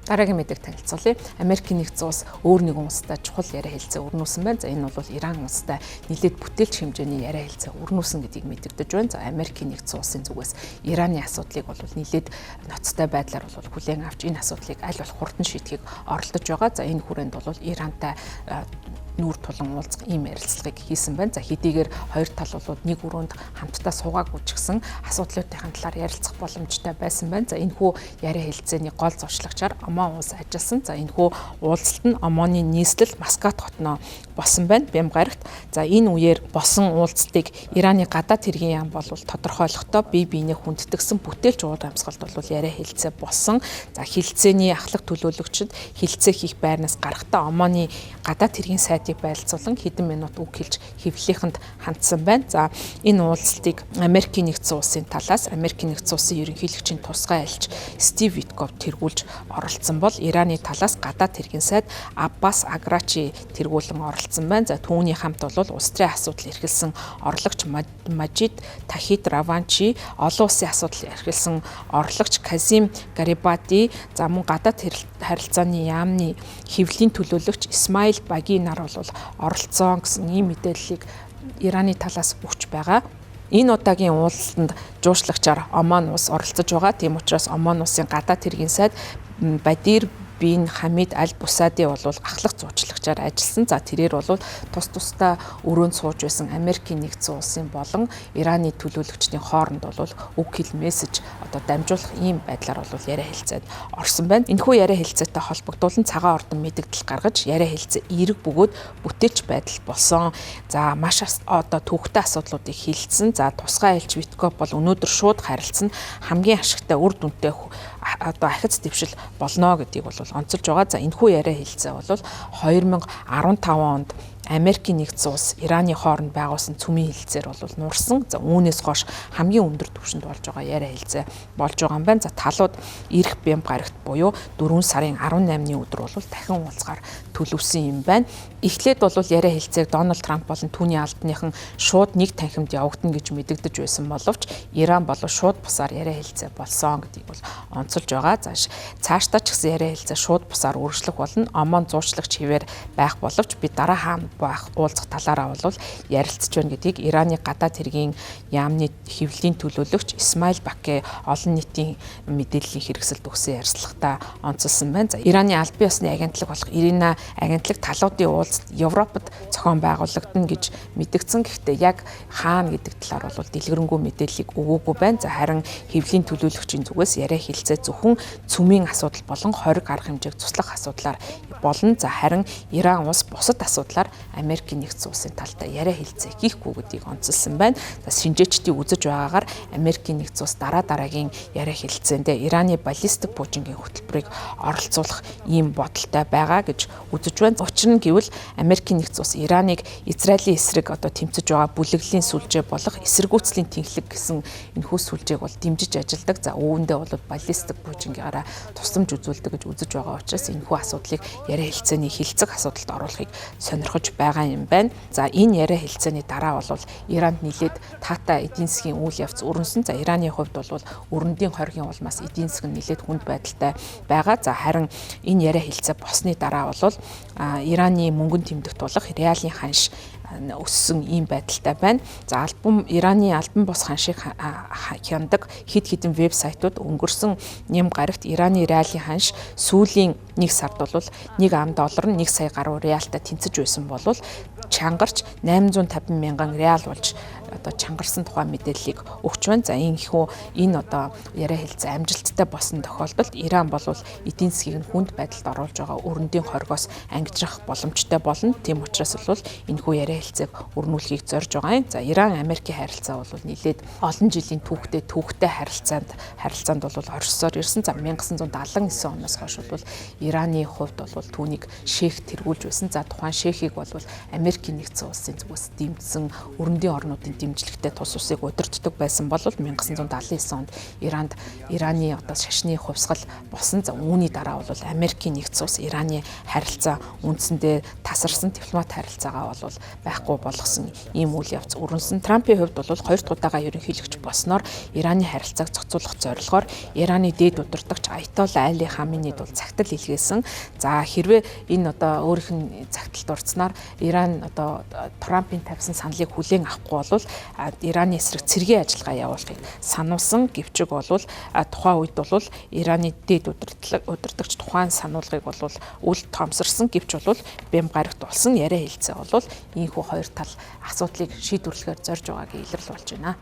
Дараагийн мэдээг танилцуулъя. Америкийн нэгдсэн улс өөр нэгэн улстай чухал яриа хэлцээ өрнүүлсэн байна. За, энэ бол Иран улстай нэлээд бүтээлч хэмжээний яриа хэлцээ өрнүүлсэн гэдгийг мэдэгдэж байна. За, Америкийн нэгдсэн улсын зүгээс Ираны асуудлыг бол нэлээд ноцтой байдлаар бол хүлээн авч энэ асуудлыг аль болох хурдан шийдэхийг оролдож байгаа. За, энэ хүрээнд бол Ирантай нүүр тулан уулзах ийм ярилцлагыг хийсэн байна. За, хэдийгээр хоёр тал бол нэг өрөөнд хамтдаа суугаагүй ч гэсэн асуудлуудын талаар ярилцах боломжтой байсан байна. За, энэхүү яриа хэлцээний гол зуршлагчаар Оман улс ажилласан. За, энэхүү уулзалт нь Оманы нийслэл Маскат хотноо болсон байна. Бям гарагт. За, энэ үеэр болсон уулзалтыг Ираны гадаад хэргийн яам бол тодорхойлохдоо бие биенээ хүндэтгсэн бүтээлч ууд амьсгалд бол яриа хэлцээ болсон. За, хэлцээний ахлах төлөөлөгчд хэлцээ хийх байрнаас гарахдаа Оманы гадаад хэргийн сайдыг байлцуулан хэдэн минут үг хэлж хэвлэлийнхэнд хандсан байна. За, энэ уулзалтыг Америкийн нэгдсэн улсын талаас Америкийн нэгдсэн улсын ерөнхийлөгчийн тусгай элч Стив Витков тэргүүлж оролцсон бол Ираны талаас гадаад хэргийн сайд Аббас Аграчи тэргүүлэн оролцсон байна. За, түүний хамт бол улс төрийн асуудал эрхэлсэн орлогч Мажид Тахид Раванчи, олон улсын асуудал эрхэлсэн орлогч Казим Гарибади, за мөн гадаад харилцааны яамны хэвлэлийн төлөөлөгч Исмаил Баги нар бол оролцсон гэсэн ийм мэдээллийг Ираны талаас өгч байгаа. Энэ удаагийн уулзалтанд жуучлагчаар Оман улс оролцож байгаа. Тийм учраас Оман улсын гадаад хэргийн сайд Бадир бин Хамид Аль Бусади бол ахлах зуучлагчаар ажилласан. За, тэрээр бол тус тусдаа өрөөнд сууж байсан Америкийн нэгдсэн улсын болон Ираны төлөөлөгчдийн хооронд бол үг хэл мессеж одоо дамжуулах ийм байдлаар бол яриа хэлцээд орсон байна. Энэхүү яриа хэлцээтэй холбогдуулан цагаан ордон мэдэгдэл гаргаж яриа хэлцээ эерэг бөгөөд бүтээлч байдал болсон. За, маш одоо төвхтэй асуудлуудыг хилцсэн. За, тусгай элч Витков бол өнөөдөр шууд харилцсан хамгийн ашигтай үр дүнтэй одоо ахиц дэвшил болно гэдгийг бол онцолж байгаа. За, энэхүү яриа хэлцээ бол 2015 онд Америкийн нэгдсэн улс Ираны хооронд байгуулсан цөмийн хэлцээр бол нурсан. За, үүнээс хойш хамгийн өндөр түвшинд болж байгаа яриа хэлцээ болж байгаа юм байна. За, талууд ирэх бямб гарагт буюу 4 сарын 18-ны өдөр бол дахин уулзгаар төлөвсөн юм байна. Эхлээд бол яриа хэлцээг Дональд Трамп болон түүний албаныхан шууд нэг танхимд явагдана гэж мэдэгдэж байсан боловч Иран болов шууд бусаар яриа хэлцээ болсон гэдгийг бол онцолж байгаа. За, цаашдаа ч гэсэн яриа хэлцээ шууд бусаар үргэлжлэх болно. Омон зуучлагч хэвээр байх боловч би дараа хаана байх уулзах талаараа бол ярилцж байна гэдгийг Ираны гадаад хэргийн яамны хэвлэлийн төлөөлөгч Исмаил Баке олон нийтийн мэдээллийн хэрэгсэлд өгсөн ярилцлагатаа онцолсон байна. За, Ираны албан ёсны агентлаг болох Ирина агентлаг талуудын уулзалт Европод зохион байгуулагдана гэж мэдгдсэн. Гэхдээ яг хаана гэдэг талаар бол дэлгэрэнгүй мэдээллийг өгөөгүй байна. За, харин хэвлэлийн төлөөлөгчийн зүгээс яриа хэлцээ зөвхөн цөмийн асуудал болон хориг арга хэмжээг цуслах асуудлаар болно. За, харин Иран улс бусад асуудлаар Америкийн нэгдсэн улсын талтай яриа хэлцээ хийхгүй гэдгийг онцолсон байна. За, шинжээчдийн үзэж байгаагаар Америкийн нэгдсэн улс дараа дараагийн яриа хэлцээндээ Ираны баллистик пуужингийн хөтөлбөрийг оролцуулах ийм бодолтой байгаа гэж үзэж байна. Учир нь гэвэл Америкийн нэгдсэн улс Ираныг Израилийн эсрэг одоо тэмцэж байгаа бүлэглэлийн сүлжээ болох эсэргүүцлийн тэнхлэг гэсэн энэхүү сүлжээг бол дэмжиж ажилладаг. За, үүндээ бол баллистик пуужингаараа тусламж үзүүлдэг гэж үзэж байгаа учраас энэхүү асуудлыг яриа хэлцээний хилцэх асуудалд оруулахыг сонирхож байгаа юм байна. За, энэ яриа хэлцээний дараа бол Иранд нилээд таатай эдийн засгийн үйл явц өрнөсөн. За, Ираны хувьд бол өрөндийн хоргийн улмаас эдийн засаг нь нилээд хүнд байдалтай байгаа. За, харин энэ яриа хэлцээ босны дараа бол Ираны мөнгөн тэмдэгт болох реалын ханш өссөн ийм байдалтай байна. За, альбом Ираны албан бус ханшийг хяндаг хэд хэдэн вебсайтууд өнгөрсөн нэм гарагт Ираны реалын ханш сүүлийн нэг сард бол 1 ам доллар нь 1 сая гаруй реалтай тэнцэж байсан бол чангарч 850 мянган реал болж одоо чангарсан тухай мэдээллийг өгч байна. За, энэхүү энэ одоо яриа хэлцээ амжилттай болсон тохиолдолд Иран бол эдийн засгийг нь хүнд байдалд оруулж байгаа өрөндийн хоргоос ангижрах боломжтой болно. Тийм учраас бол энэхүү яриа хэлцээг өрнүүлэхийг зорж байгаа юм. За, Иран Америкийн харилцаа бол нэлээд олон жилийн түүхтэй харилцаанд бол оршсоор ирсэн. За, 1979 оноос хойш бол Ираны хувьд бол түүнийг шейх тэргүүлж байсан. За, тухайн шейхийг бол Америкийн нэгдсэн улсын зүгээс дэмжсэн, өрөндийн орнуудын Трампын дэмжлэгтэй тус усыг удирддаг байсан бол 1979 онд Иранд Ираны одоо шашны хувьсгал болсон. За, үүний дараа бол Америкийн нэгдсэн улс Ираны харилцаа үндсэндээ тасарсан, дипломат харилцаагаа бол байхгүй болгосон ийм үйл явц өрнөсөн. Трампын хувьд бол хоёр дахь удаага ерөнхийлөгч болсноор Ираны харилцааг зохицуулах зорилгоор Ираны дээд удирдагч Аятолла Али Хаменид бол цагтал илгээсэн. За, хэрвээ энэ одоо өөрийнх нь цагталд орцноор Иран одоо Трампын тавьсан саналыг хүлээн авахгүй бол Ираны эсрэг цэргийн ажиллагаа явуулахыг сануулсан. Гэвчэг бол тухайн үед бол Ираны дээд удирдагч тухайн сануулгыг бол үл тоомсорсон. Гэвч бол бям гарагт болсон яриа хэлцээ бол ийнхүү хоёр тал асуудлыг шийдвэрлэхээр зорж байгаагийн илрэл болж байна.